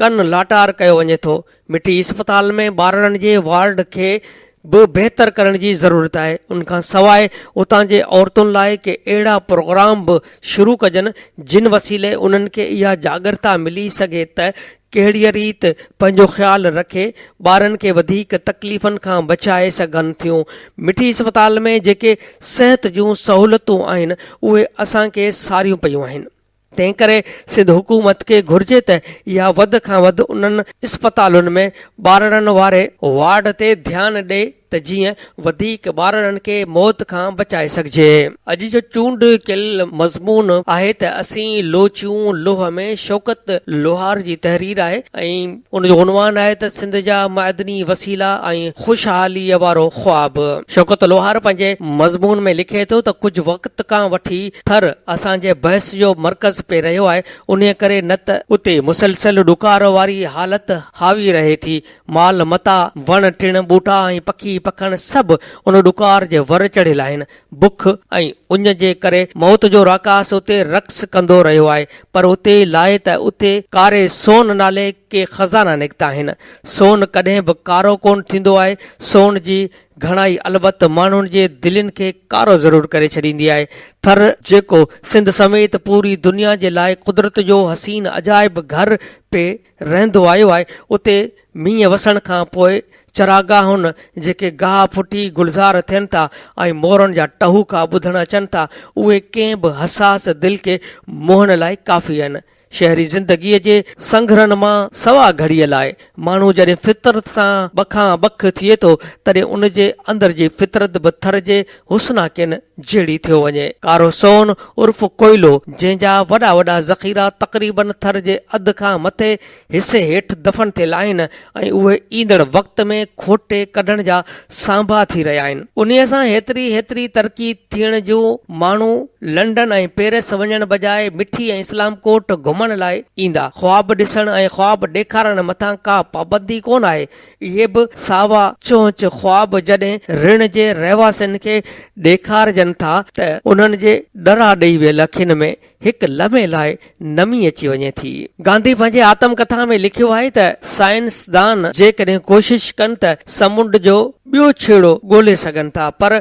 ڪن لاٽار ڪيو وڃي ٿو. مٺي اسپتال ۾ ٻارڙن جي وارڊ کي به بهتر ڪرڻ جي ضرورت آهي. ان کان سواء اتان جي عورتن لاء ڪي اهڙا پروگرام به شروع ڪجن جن وسيلي انهن کي اها جاڳرتا ملي سگهي ته ڪهڙيء ريت پنهنجو خيال رکي ٻارن کي وڌيڪ تڪليفن کان بچائي سگهن ٿيون. مٺي اسپتال ۾ جيڪي صحت جون سهولتون آهن اهي اسان کي ساريون پيون آهن. تنهن ڪري سنڌ حڪومت کي گهرجي ته اها وڌ کان وڌ انهن اسپتالن ۾ ٻارڙن واري وارڊ تي ڌيان ڏئي ته جيئن وڌيڪ ٻارڙن کي موت کان بچائي سگهجي. اڄ جو چونڊ ڪيل مضمون آهي ته اسين لوچيون لوهه ۾ شوڪت لوهار جي تحرير آهي ۽ ان جو عنوان آهي ته سنڌ جا معدني وسيلا ۽ خوشحاليء وارو خواب. شوڪت لوهار پنهنجي مضمون ۾ لکي ٿو ته ڪجهه وقت کان وٺي ٿر اسان جي بحث جو مرڪز پئي رهيو آهي، انهيء ڪري نه ته اتي مسلسل ڏڪار واري حالت حاوي رهي ٿي. مال متاع، وڻ ٽڻ، ٻوٽا ۽ پکي پکڻ سڀ ان ڏڪار جي ور چڙهيل آهن. بک ۽ اڃ جي ڪري موت جو راڪاس اتي رقص ڪندو رهيو آهي، پر اتي لاء ته اتي ڪاري سون نالي ڪي خزانا نڪتا آهن. سون ڪڏهن به ڪارو ڪونه ٿيندو آهي. سون جي گهڻائي البت ماڻهن جي دلين کي ڪارو ضرور ڪري ڇڏيندي آهي. ٿر جيڪو سنڌ سميت پوري دنيا جي لاء قدرت جو حسين عجائب گهر پئي رهندو آيو آهي، اتي مينهن وسڻ کان پوء چراگاهن جيڪي گاهه ڦٽي گلزار ٿين ٿا ۽ مورن جا ٽهوڪا ٻڌڻ اچن ٿا، اهي ڪنهن به حساس دل کي موهڻ لاء ڪافي آهن. شهري زندگيء جي سنگهرن مان سوا گهڙيء لاء ماڻهو جڏهن فطرت سان ٻکان ٻک ٿئي ٿو، تڏهن ان جي اندر جي فطرت به ٿر جي حسناڪين جهڙي ٿيو وڃي. ڪارو سون عرف ڪوئلو، جنهن جا وڏا وڏا ذخيرا تقريباً ٿر جي اڌ کان مٿي حصي هيٺ دفن ٿيل آهن ۽ اهي ايندڙ وقت ۾ کوٽي ڪڍڻ جا سانڀا ٿي رهيا آهن. انهيء سان هيتري هيتري ترقي ٿيڻ جو ماڻهو لنڊن ۽ پيرس وڃڻ بجاء مٺي ۽ اسلام ڪوٽ گهمڻ لاء ايندا. خواب ڏسڻ ۽ خواب ڏيکارڻ مٿان ڪا پابندي ڪونه آهي. اهي به ساوا چونچ خواب جڏهن رڻ جي رهواسين کي ڏيکارجن ٿا ته انهن جي ڏرا ڏئي ويل اکين ۾ هڪ لمحي لاء نمي اچي وڃي ٿي. گانڌي پنهنجي آتم ڪٿا ۾ لکيو آهي ته سائنسدان جيڪڏهن ڪوشش ڪن ته سمنڊ جو ٻيو ڇيڙو ڳولي سگهن ٿا پر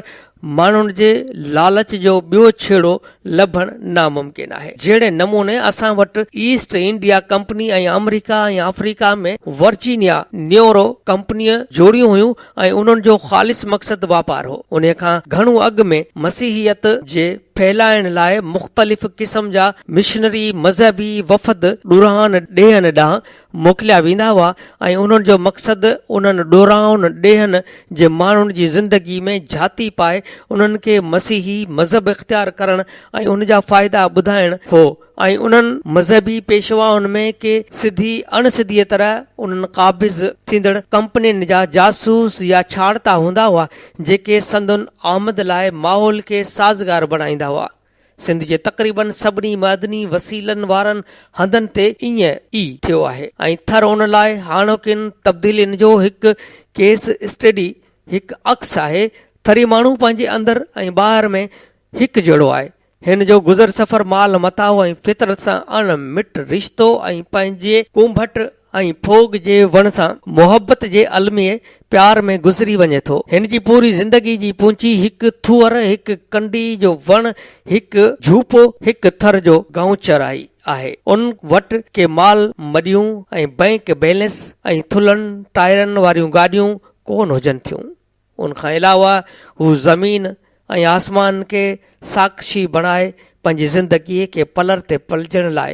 ماڻهن جي لالچ جو ٻيو ڇيڙو لڀڻ ناممڪن آهي. جهڙي نموني اسان وٽ ايسٽ انڊيا ڪمپني ۽ آمريڪا ۽ آفريڪا ۾ ورجينيا نيورو ڪمپنيء جوڙيون هيون ۽ انهن جو خالص مقصد واپار هو. انهيء کان گهڻو اڳ ۾ مسيحيت جي ڦهلائڻ لاء مختلف قسم جا مشنري مذهبي وفد ڏورانهن ڏيهن ڏانهن موڪليا ويندا هئا ۽ انهن جو مقصد انهن ڏورانهن ڏيهن جي ماڻهن جي زندگي ۾ جهاتي پائي انهن کي مسيحي مذهب اختيار ڪرڻ ۽ ان جا فائدا ٻڌائڻ هو. ۽ انهن مذهبي پيشوائن ۾ ڪي سڌي اڻ سڌيء طرح انهن قابض ٿيندڙ ڪمپنين جا جاسوس يا ڇاڙتا هوندا هئا، جيڪي سندن آمد لاء ماحول کي سازگار بڻائيندا هئا. سنڌ جي تقريباً سڀني معدني وسيلن وارن هنڌن تي ائين ئي ٿيو آهي ۽ ٿر ان لاء هاڻوڪين تبديلين جو هڪ ڪيس اسٽڊي، هڪ عڪس آهي. ٿري ماڻهو پنهنجي اندر ۽ ٻاهر ۾ هڪ جهڙو آهي. هن جو گذر سفر مال متاع ۽ فطرت سان اڻ مٽ رشتو ۽ پنهنجي ڪونڀٽ ۽ ڦوڳ جي وڻ سان محبت جي الميي پيار ۾ گذري وڃي ٿو. هن جي پوري زندگي جي پونچي هڪ ٿوهر، هڪ ڪنڊي جو وڻ، هڪ جهوپو، هڪ ٿر جو گائونچر آهي. ان وٽ ڪي مال مڏيون ۽ بئنڪ بيلنس ۽ ٿلهن ٽائرن واريون گاڏيون ڪونه هجن ٿيون. ان کان علاوه هو زمين ۽ آسمان کي ساڪشي بڻائي پنهنجي زندگيء کي پلر تي پلجڻ لاء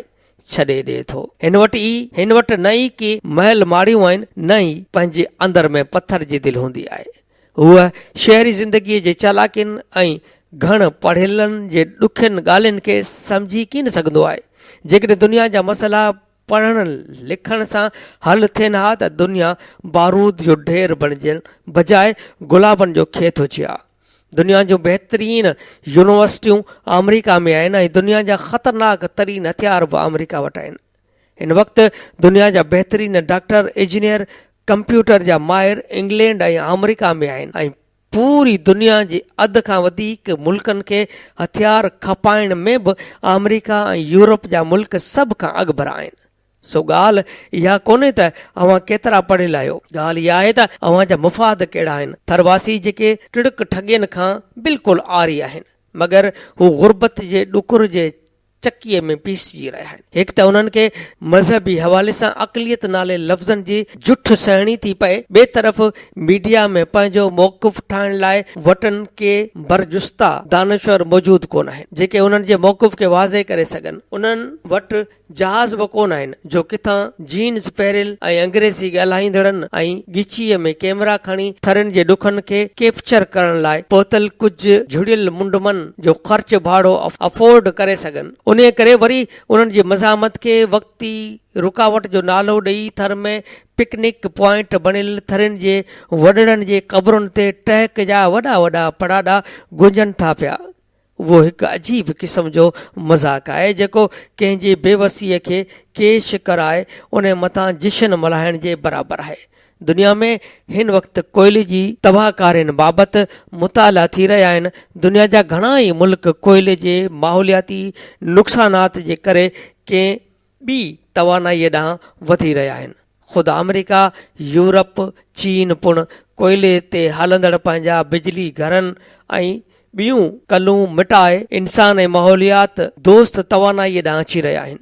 ڇڏي ڏئي ٿو. هن وٽ ئي هن وٽ نه ئي ڪي محل ماڙيون آهن نه ئي پنهنجي اندر ۾ پٿر جي دل هوندي آهي. هو شهري زندگيء جي چالاڪين ۽ گهڻ پڙهيلن جي ڏکين ڳالهين کي سمجهي ڪين سگهندو آهي. جيڪڏهن دنيا جا مسئلا پڙهڻ لکڻ سان حل ٿين ها ته دنيا بارود جو ڍير بڻجڻ بجاء گلابن جو کيت هجي ها. دنيا جون بهترين يونيورسٽيون آمريڪا ۾ آهن ۽ دنيا جا خطرناڪ ترين هٿيار به آمريڪا وٽ آهن. هن وقت دنيا جا بهترين ڊاڪٽر، انجنيئر، ڪمپيوٽر جا ماهر انگلينڊ ۽ آمريڪا ۾ آهن ۽ پوري دنيا جي اڌ کان وڌيڪ ملڪن کي هٿيار کپائڻ ۾ به آمريڪا ۽ يورپ جا ملڪ سڀ کان اڳڀرا آهن. سو ڳالهه اها ڪونهي ته اوهان ڪيترا پڙهيل آهيو، ڳالهه اها آهي ته اوهان جا مفاد ڪهڙا آهن. ٿرواسي جيڪي ٽڙڪ ٺڳين کان بلڪل عاري آهن، مگر هو غربت جي ڏڪر جي چڪيء ۾ پيسجي رهيا آهن. هڪ ته انهن کي مذهبي حوالي سان اقليت نالي لفظن جي جٺ سهڻي ٿي پئي، ٻئي طرف ميڊيا ۾ پنهنجو موقف ٺاهڻ لاء وٽن ڪي برجستا دانشور موجود ڪونه آهن، جيڪي انهن جي موقف کي واضح ڪري سگهن. انهن وٽ جهاز به ڪونه آهن، جو ڪٿان جينز پهريل ۽ انگريزي ڳالهائيندڙن ۽ ڳچيء ۾ ڪيمرا کڻي ٿرين جي ڏکن کي ڪيپچر ڪرڻ لاء پهتل ڪجهه جهڙيل منڊمن جو خرچ ڀاڙو افورڊ ڪري سگهن. انهيء ڪري وري انهن جي مزاحمت کي وقتي رڪاوٽ جو نالو ڏئي ٿر ۾ پڪنڪ پوائنٽ بڻيل ٿرين جي وڏڙن جي قبرن تي ٽهڪ جا وڏا وڏا پڙاڏا گونجن ٿا پيا. اهو هڪ عجيب قسم جو مذاق آهي جيڪو ڪنهن جي بيوسيء کي ڪيش ڪرائي ان مٿان جشن ملهائڻ جي برابر آهي. دنيا ۾ هن وقت ڪوئلي جي تباهه ڪارين بابت مطالعا ٿي رهيا آهن. دنيا جا گهڻا ئي ملڪ ڪوئلي جي ماحولياتي نقصانات جي ڪري ڪنهن ٻي توانائيء ڏانهن وڌي رهيا آهن. خود آمريڪا، يورپ، چين پڻ ڪوئلي تي هلندڙ پنهنجا بجلي گهرن ۽ ٻيون ڪلون مٽائي انسان ۽ ماحوليات دوست توانائيء ڏانهن اچي رهيا آهن.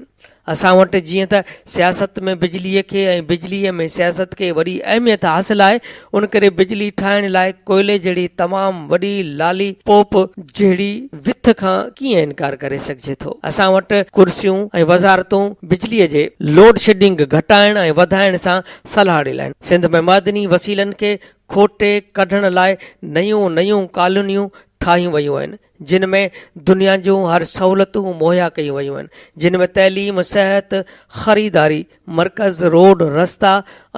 اسان وٽ جيئن ته سياست ۾ بجليء کي ۽ بجليء ۾ سياست کي وڏي اهميت حاصل آهي، ان ڪري بجلي ٺاهڻ لاء ڪوئلي جهڙي تمام وڏي لالي پوپ جهڙي وٿ کان ڪيئن انڪار ڪري سگهجي ٿو؟ اسان وٽ ڪرسيون ۽ وزارتون بجليء جي لوڊشيڊنگ گهٽائڻ ۽ وڌائڻ سان سلهاڙيل آهن. سنڌ ۾ معدني وسيلن کي کوٽي ڪڍڻ لاء نيون نيون ڪالونيون ٺاهيون ويون آهن، جن ۾ دنيا جون هر سهولتون مهيا ڪيون ويون آهن، جن ۾ تعليم، صحت، خريداري، مرڪز، روڊ، رستا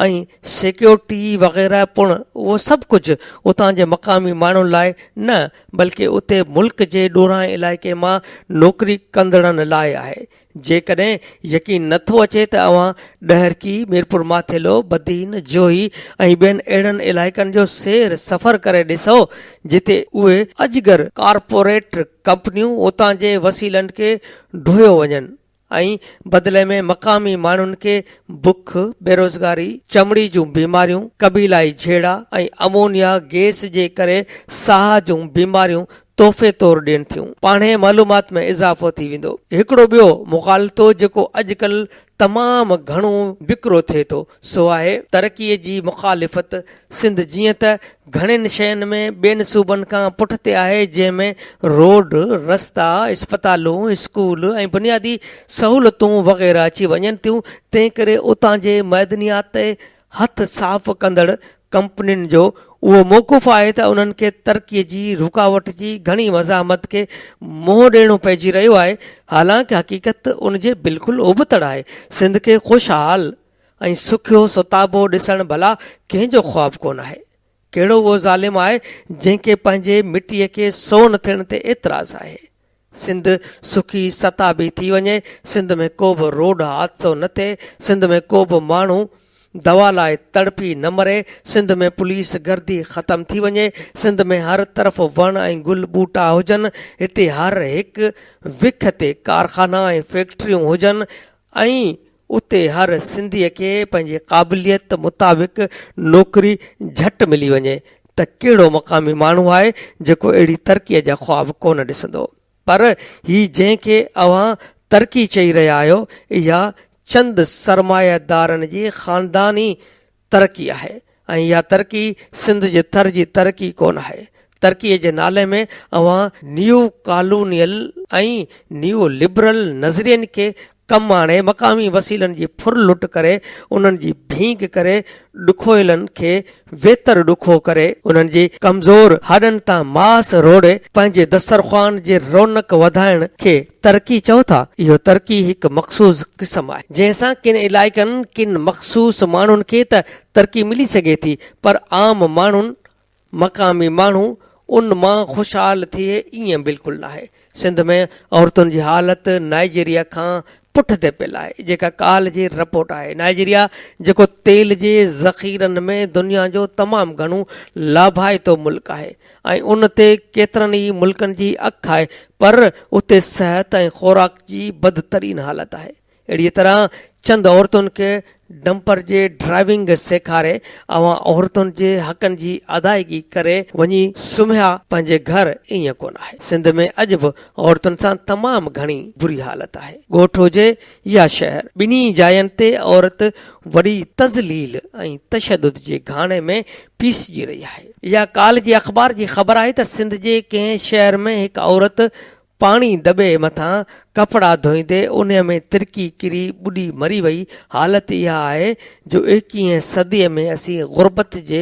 ۽ سيڪيورٽي وغيره پڻ اهو سڀ ڪجهه اتان جي مقامي ماڻهن لاء نه بلڪه اتي ملڪ جي ڏورانهين علائقي مان نوڪري ڪندڙن لاء آهي. جيڪڏهن يقين نه ٿو اچي ته اوهان ڏهرڪي، ميرپور ماٿيلو، بدين، جوهي ۽ ٻين اهڙن علائقن جو سير سفر ڪري ڏسو جتي اهي اجگر ڪارپوريٽ ڪمپنيون اتان جي وسيلن کي ڍوئيو وڃن ۽ بدلي ۾ مقامي ماڻهن کي بک، بيروزگاري، چمڙي جون بيماريون، قبيلائي جهيڙا ۽ امونيا گيس جي ڪري ساهه جون بيماريون تحفي طور ڏين ٿيون. پاڻهي معلومات ۾ اضافو ٿي ويندو. هڪڙو ٻيو مغالطو جيڪو اڄڪلهه تمام گهڻو وڪرو ٿئي ٿو سو آهي ترقيء جي مخالفت. سنڌ جيئن ته گهڻين شين ۾ ٻين صوبن کان پٺتي آهي جنهن ۾ روڊ، رستا، اسپتالون، اسڪول ۽ بنيادي سهولتون وغيره اچي وڃن ٿيون تنهنڪري اتان جي معدنيات تي هٿ صاف ڪندڙ ڪمپنين جو اهو موقف آهي ته انهن کي ترقي جي رڪاوٽ جي گهڻي مزاحمت کي منهن ڏيڻو پئجي رهيو آهي حالانڪ حقيقت ان جي بلڪل ابتڙ آهي. سنڌ کي خوشحال ۽ سکيو ستابو ڏسڻ ڀلا ڪنهن جو خواب ڪونه آهي. ڪهڙو اهو ظالم آهي جنهن کي پنهنجي مٽيء کي سون ٿيڻ تي اعتراض آهي. سنڌ سکي ستابي ٿي وڃي، سنڌ ۾ ڪو به روڊ حادثو نه ٿئي، سنڌ ۾ ڪو به ماڻهو دوا لاء تڙپي نه مري، سنڌ ۾ پوليس گردي ختم ٿي وڃي، سنڌ ۾ هر طرف وڻ ۽ گل ٻوٽا هجن، هتي هر هڪ وک تي ڪارخانا ۽ فيڪٽريون هجن ۽ اتي هر سنڌيء کي پنهنجي قابليت مطابق نوڪري جهٽ ملي وڃي ته ڪهڙو مقامي ماڻهو آهي جيڪو اهڙي ترقيء جا خواب ڪونه ڏسندو. پر هي جنهن کي اوهان ترقي چئي رهيا آهيو، اها چند سرمايه دارن جي خانداني ترقي آهي ۽ اها ترقي سنڌ جي ٿر جي ترقي ڪونه آهي. ترقيء جي نالي ۾ اوهان نيو ڪالونيل ۽ نيو لبرل نظرين کي ڪم آڻي مقامي وسيلن جي ڦر لٽ ڪري انهن جي ڀينگ ڪري ڏکويلن کي ويتر ڏکو ڪري انهن جي ڪمزور هڏن تان ماس روڙي پنهنجي دسترخوان جي رونق وڌائڻ کي ترقي چئو ٿا. اهو ترقي هڪ مخصوص قسم آهي جنهن سان ڪن علائقن ڪن مخصوص ماڻهن کي ته ترقي ملي سگهي ٿي پر عام ماڻهن مقامي ماڻهو ان مان خوشحال ٿئي ائين بلڪل ناهي. سنڌ ۾ عورتن جي حالت نائيجيريا کان پٺتي پيل آهي جيڪا ڪالهه جي رپورٽ آهي. نائيجيريا جيڪو تيل جي ذخيرن ۾ دنيا جو تمام گهڻو لاڀائتو ملڪ آهي ۽ ان تي ڪيترن ئي ملڪن جي اک آهي پر اتي صحت ۽ خوراڪ جي بدترين حالت آهي. اهڙيء طرح چند عورتن کي ڊمپر جي ڊرائيونگ سيکاري اوهان عورتن جي حقن جي ادائگي ڪري وڃي سمهيا پنهنجي گهر ائين ڪونه آهي. سنڌ ۾ اڄ به عورتن سان تمام گهڻي بري حالت آهي. ڳوٺ هجي يا شهر ٻنهي جاين تي عورت وڏي تذليل ۽ تشدد جي گهاڻي ۾ پيسجي رهي آهي. اها ڪالهه جي اخبار جي خبر آهي ته سنڌ جي ڪنهن شهر ۾ هڪ عورت پاڻي دٻي مٿان ڪپڙا ڌوئيندي انهيء ۾ ترڪي ڪري ٻڏي مري وئي. حالت اها آهي جو ايڪيهين صديء ۾ اسين غربت جي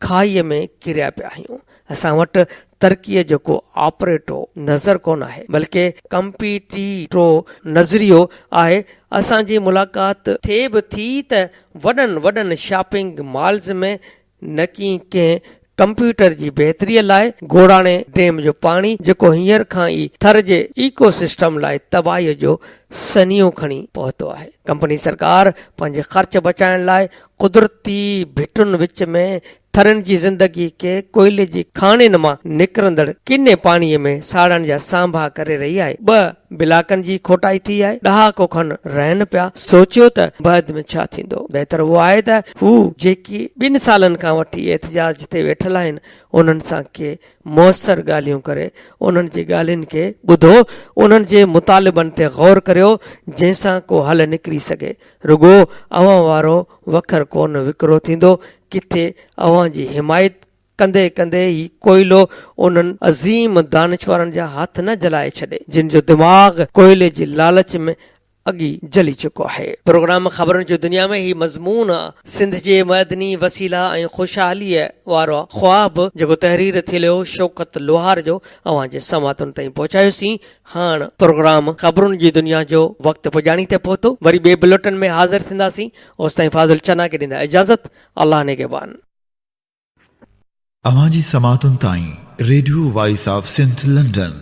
کاهيء ۾ ڪريا پيا آهيون. اسان وٽ ترقيء جو ڪو آپريٽو نظر ڪونه آهي، بلڪه ڪمپيٽيٽو نظريو آهي. اسان جي ملاقات ٿئي به ٿي ته وڏن وڏن شاپنگ مالز ۾ نه ڪي ڪنهن ڪمپيوٽر جي بهتريء لاء گوڙاڻي ڊيم جو پاڻي جيڪو هينئر کان ئي ٿر جي ايڪو سسٽم لاء تباهيء جو سنيهو کڻي پهتو آهي. ڪمپني سرڪار پنهنجي خرچ بچائڻ لاء قدرتي ڀٽن وچ ۾ ٿرين جي زندگي کي ڪوئلي جي کاڻين مان نڪرندڙ ڪني پاڻيء ۾ ساڙڻ جا سانڀا ڪري رهي آهي. ٻه بلاڪن جي کوٽائي ٿي آهي، ڏهاڪو کن رهن پيا، سوچيو ته بعد ۾ ڇا ٿيندو؟ بهتر اهو آهي ته هو جيڪي ٻن سالن کان وٺي احتجاج تي ويٺل آهن، انهن سان ڪي موثر ڳالهيون ڪري، انهن جي ڳالهين کي ٻڌو، انهن جي مطالبن تي غور ڪريو، جنهن سان ڪو حل نڪري سگهي. رڳو اوهان وارو وکر ڪونه وڪرو ٿيندو، ڪٿي اوهان جي حمايت ڪندي ڪندي هي ڪوئلو انهن عظيم دانشورن جا هٿ نه جلائي ڇڏي، جن جو دماغ ڪوئلي جي لالچ ۾ اڳ ئي جلي چڪو آهي. پروگرام خبرن جي دنيا ۾ هي مضمون سنڌ جي معدني وسيلا ۽ خوشحاليء وارو خواب جيڪو تحرير ٿيل هو شوڪت لوهار جو اوهان جي سماعتن تائين پهچايوسين. هاڻ پروگرام خبرن جي دنيا جو وقت پڄاڻي تي پهتو. وري ٻئي بليٽن ۾ حاضر ٿينداسين. اوستائين فاضل چنا کي ڏيندا اجازت. الله نگهبان. اوهان جي سماعتن تائين radio voice of Sindh London.